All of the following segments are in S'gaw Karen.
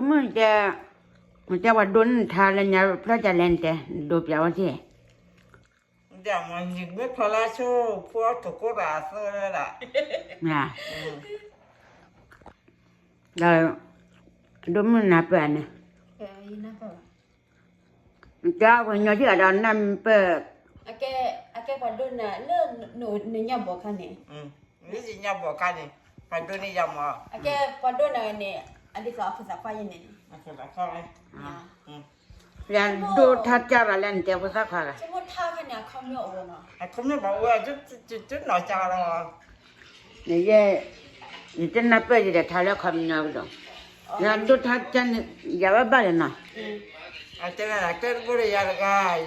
မုၢ်တဲ, တဲပှၤဒိန့ၢ်နထါလၢညါဖျၢၣ်ကလဲၣ် နတဲ နဒိပျးဝဲသ့ၣ်, မ့ၢ်ဖျါလၢဆိ ဖိထိၣ်ကိၢ်တၢ်အသၢလၢဒၣ်, ဒီး ဒိမုၢ်နၢ်ပၢၢ်န့ၣ်, တဲပှၤကညီထံၣ်အဒီးနၢ်ပၢၢ်, အကဲပှၤဒိနၤလၢ နညၣ်ဘီခါန့ၣ်, နညၣ်ဘီခါန့ၣ်, ပှၤဒိန့ၢ်ယၤမး, အကဲပှၤဒိနၤန့ၣ်, အဒ်သိးအဖိသၣ်ခွါယဲန့ၣ်, ယၤဒိထါကၢ်ဘၣ်လၢနတဲဖိသၣ်ခွါဂၤ, အခီမ့ၢ်ဘၣ်အိၣ်, တနီၤကၢ်လီၤ, နယဲ, ယတနၢ်ပၢၢ်ယဒီးထါလၢအခီပညီကဒီး, ယဒိထါကၢ်န့ၣ် ယၤဘၣ်ဘၣ်လၢနီၤ, အတဲလၢတဘိလၢယၤတဂၤ, ယ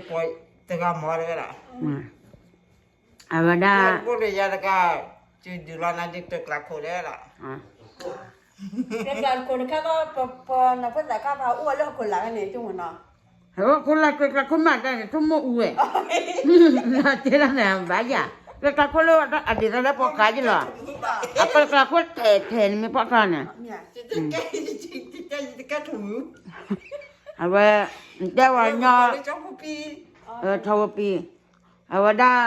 ပိာ်တဂၤမၤတဂၤဒၣ်, အဝဲဒၣ်, တဘိလၢယၤတဂၤ, ယဒုးလီၤနၤဒ်တကျးခိၣ်လၢဒၣ်, တကျးခိၣ်တခါကီး, ပနီၢ်ဖိသၣ်ခါပၤအိၣ်ဝဲလၢဟီၣ်ခိၣ်လာ်န့ၣ် တမ့ၢ်နီၤ, ဟီၣ်ခိၣ်လာ်ကျဲကျးခိၣ်မးတၢ်န့ၣ် တမ့ၢ်အူဝဲ, တဲဒၣ်န့ၣ်ဘၣ်ယၤ, ကျဲကျးခိၣ်လၢအဒ်သိးလၢပှၤခါယလီၤ, အကျဲကျးခိၣ်ထဲထဲန့ၣ်မ့ၢ်ပှၤခါန့ၣ်, အဝဲ, တဲဝဲညီ, ထီဝပံ, အဝဲဒၣ်,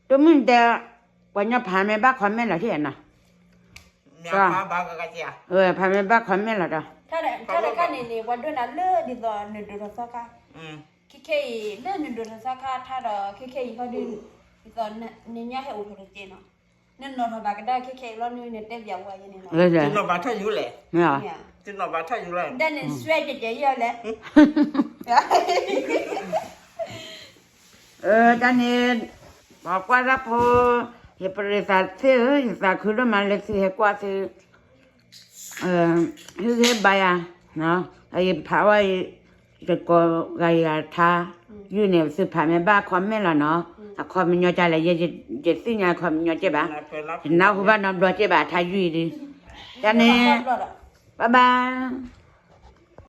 တမုၢ်တဲ, ပှၤညီဖးမဲာ်ဘၣ် comment လီၤထံၣ်နီၤ, ဖးမဲာ်ဘၣ် comment လီၤဒီး, ထါတခါန့ၣ်န့ၣ် ပှၤဒိနၤလၢဒ်သိးနဒိၣ်ထီၣ်သီခါ, ခဲခဲအံၤ လၢနဒိၣ်ထီၣ်သီခါထါဒီး ခဲခဲအံၤဟီဒုး, ဒ်သိးနညါဟဲအိၣ်ထီၣ်တက့ၢ်နီၤ, နနီၣ်ထီၣ်ဘၣ်ကဒါခဲခဲအံၤလီၤ နတဲပၠးဝဲယဲန့ၣ်လီၤ, တနီၣ်ဘၣ်ထီၣ်ယူၤလဲၣ်, တနီၣ်ဘၣ်ထီၣ်ယူၤလဲၣ်, ဒ်န့ၣ်စွဲကဲကဲယဲလဲၣ် တၢ်န့ၣ်, ပှၤကွၢ်တၢ်ဖိ, ယပရံးသးသ့ၣ်ဧၢ, ယသးခုဒိၣ်မးလၢသုဟဲကွၢ်သု, ဟ့ၣ်ဂံၢ်ဘါယၤ, ယဖးဝဲ, ယတကိးဂၤယၤထါ, ယုၢ်န့ၣ် သုဖးမဲာ်ဘၣ် comment လီၤနီၤ, အခီပညီကလဲၣ်, ယသ့ၣ်ညါအခီပညီကဲဘၣ်, ယနၢ်ဟူဘၣ်နီတဘျီကဲဘၣ် ထါယုၢ်အံၤဒီး, တၢ်န့ၣ်, bye bye.